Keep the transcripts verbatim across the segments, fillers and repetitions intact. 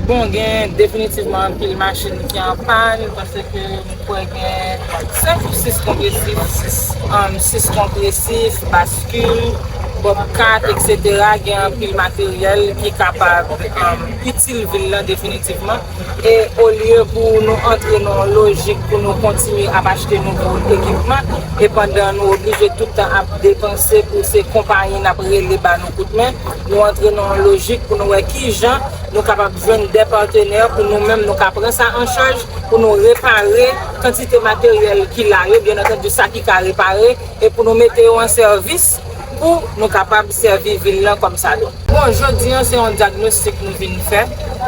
Bon, gen definitivman anpil machin ki an pàn, paske m kwè gen senk ou sis konpresif, um, sis konpresif, baskil, bobcat, et cetera. Gen anpil materyèl ki kapab, um, itil vil lan definitivman. E olye pou nou antre nan yon lojik pou nou kontinye ap achte nouvo ekipman, e pandan nou oblije tout tan ap depanse pou se konpayi n ap rele ba nou kout men, nou antre nan yon lojik pou nou wè ki jan nou kapab jwenn de patenè pou nou menm nou ka pran sa an chaj, pou nou repare kantite materyèl ki la yo, byen antandi sa ki ka repare, e pou nou mete yo an sèvis pou nou kapab sèvi vil lan kòm sa dwe. Bon, jodi an se yon dyagnostik nou vin fè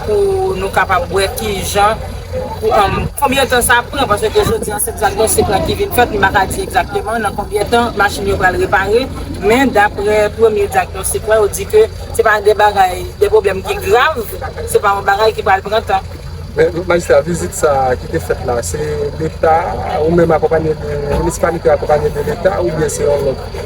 pou nou kapab wè ki jan, pou, um, konbyen tan sa pran, paske jodi an se dyagnostik lan ki vin fèt, m pa ka di egzakteman nan konbyen tan machin yo pral repare, men daprè premye dyagnostik la, yo di ke se pa de bagay, de pwoblèm ki grav, se pa yon bagay ki pral pran tan. Men, majistra, vizit sa a ki te fèt la, se Leta, ou menm akonpanye de, minisipalite akonpanye de Leta, oubyen se yon lòt?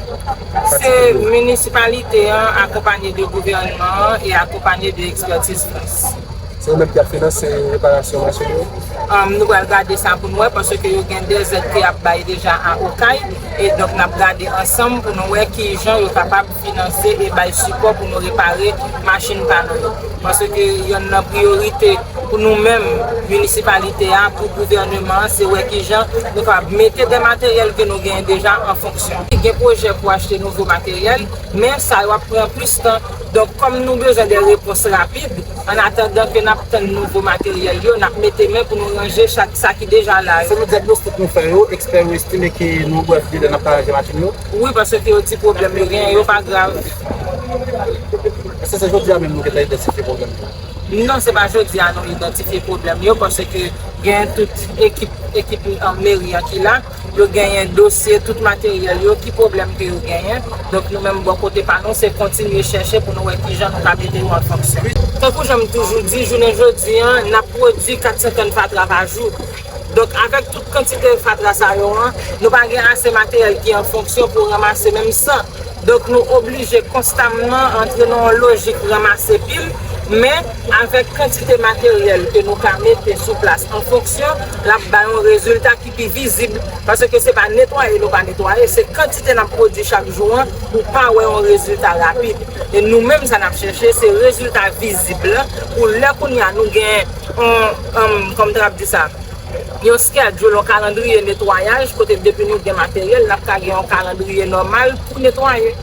Se minisipalite an akonpanye de gouvènman an e akonpanye de Expertise France. Se yo menm ki ap finanse reparasyon machin yo? Um, nou pral gade sa pou nou wè, paske yo gen de zèd ke y ap bay deja a Okay, e donk n ap gade ansanm pou nou wè ki jan yo kapab finanse e bay sipò pou nou repare machin pa nou yo. Paske yonn nan priyorite pou nou menm, minisipalite a, pou gouvèneman an, se wè ki jan nou kapab mete de materyèl ke nou genyen deja an fonksyon. Gen pwojè pou achte nouvo materyèl, men sa yo ap pran plis tan. Donk, kòm nou bezwen de repons rapid, an atandan ke n ap tann nouvo materyèl yo, n ap mete men pou nou ranje chak sa ki deja la yo. Selon dyagnostik nou fè yo, ekspè yo estime ke nan yon brèf delè n ap ka ranje machin yo? Wi, paske yo di pwoblèm yo genyen, yo pa grav. Èske se jodi a menm nou gentan idantifye pwoblèm yo? Non, se pa jodi a nou idantifye pwoblèm yo, paske gen tout ekip, ekip, um, meri an ki la. Yo genyen dosye tout materyèl yo, ki pwoblèm ke yo genyen. Donk, nou menm bò kote pa nou, se kontinye chèche pou nou wè ki jan nou ka mete yo an fonksyon. Tankou jan m toujou di, jounen jodi an, n ap pwodui kat san tòn fatra pa jou. Donk, avèk tout kantite fatra sa yo an, nou pa gen ase materyèl ki an fonksyon pou ranmase menm san. Donk, nou oblije konstamman antre nan yon lojik ranmase pil, men avèk kantite materyèl ke nou ka mete sou plas an fonksyon, l ap bay yon rezilta ki pi vizib. Paske se pa netwaye nou pa netwaye, se kantite n ap pwodui chak jou an, ou pa wè yon rezilta rapid. E nou menm, sa n ap chèche, se rezilta vizib la, pou lè kounye a nou gen yon, um, kòm m t ap di sa, yon schedule, yon kalandriye netwayaj, kote depi nou gen materyèl, n ap ka gen yon kalandriye nòmal pou netwaye.